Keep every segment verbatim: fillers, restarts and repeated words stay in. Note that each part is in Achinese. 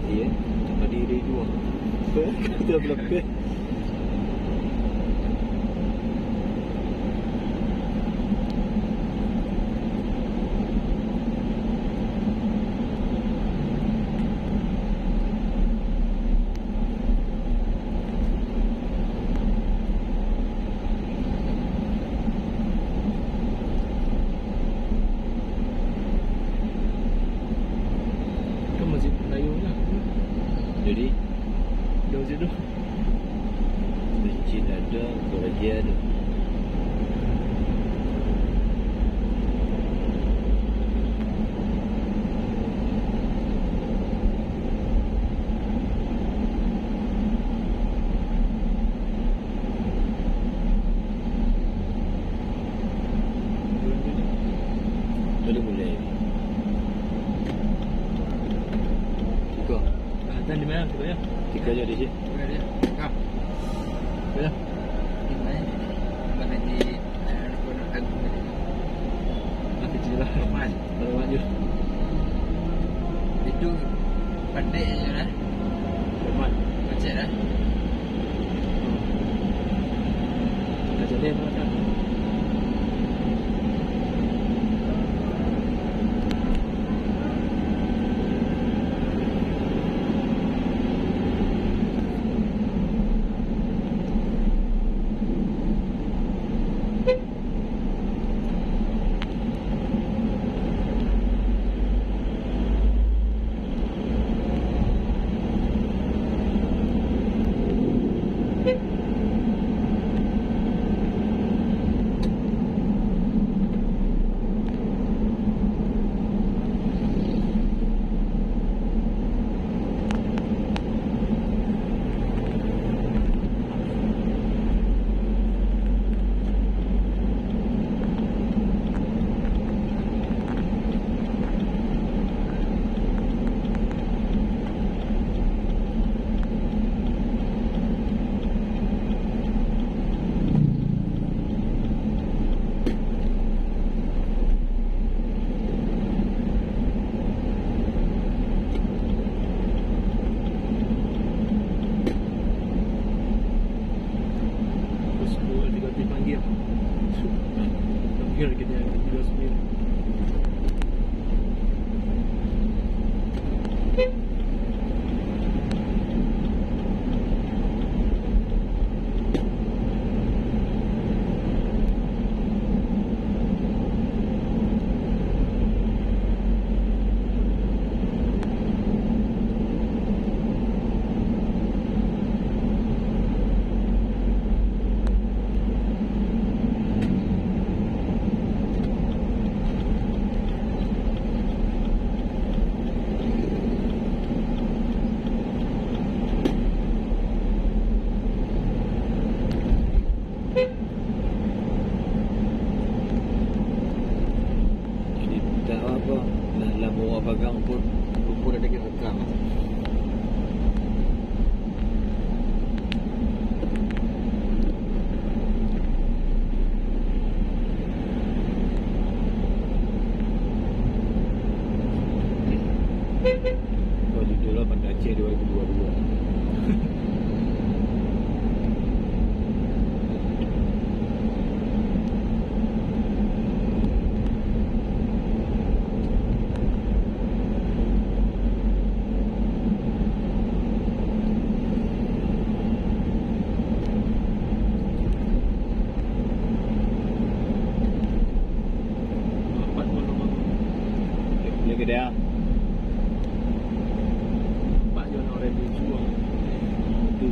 Iya, tadi ada dua. Kita belakang. Kan masjid Melayu lah. Jadi? Jauh situ. Masjid ada, gereja ada. Boleh, boleh. Tiga. Ah, dan di mana tiga ya? Tiga aja di sini. Tiga aja. Ah. Boleh. Di mana? Mana di, eh, anak buah agung tadi? Mati je lah. Roman. Roman je. Itu pendek je lah. Roman. Macet lah. Macet dia, Roman. Terus keluar tiga puluh panggil. Panggil kita yang tiga puluh sembilan. Jadi, tak apa. Dah lama orang pagang pun, rumput ada kena rekam. Kau judul lah Banda Aceh dua ribu dua puluh dua. Ni kedai ah. Nampak je orang ready jual. Tu.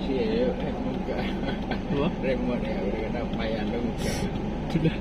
Cek, eh, muka. Apa? Remote ya, udah kena payah dong muka. Sudah.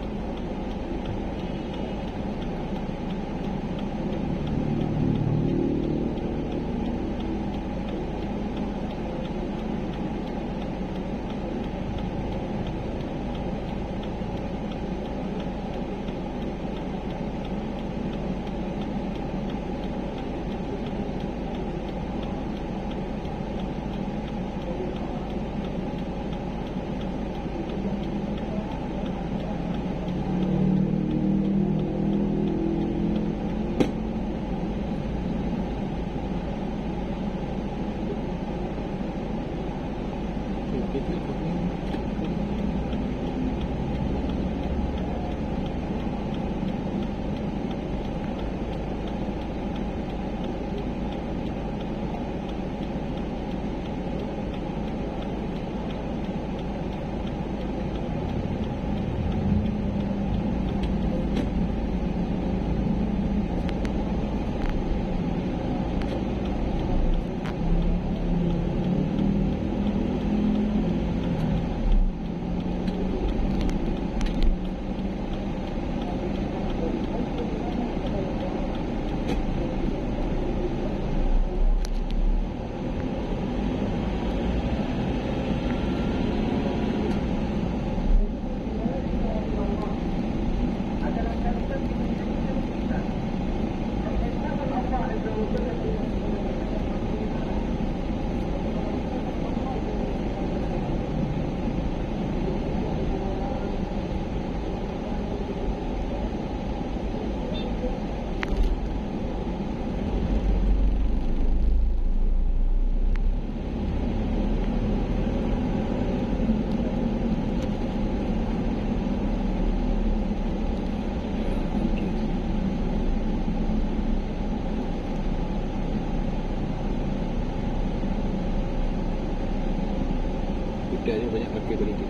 Kita ni banyak pakai kualiti.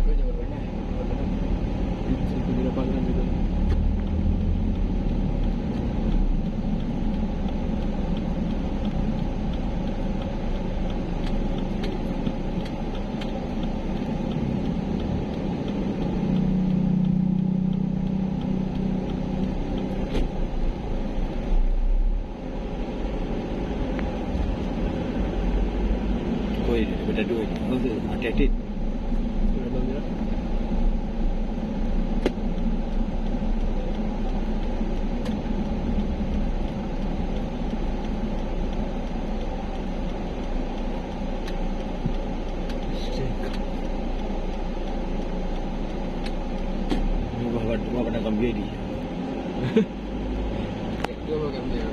Banyak, banyak. Itu di lapangan juga. Oi, daripada dua ni. Oh, hati-hati. Ini wah, wah, wah, pandang kambing ni. Dua makan dia.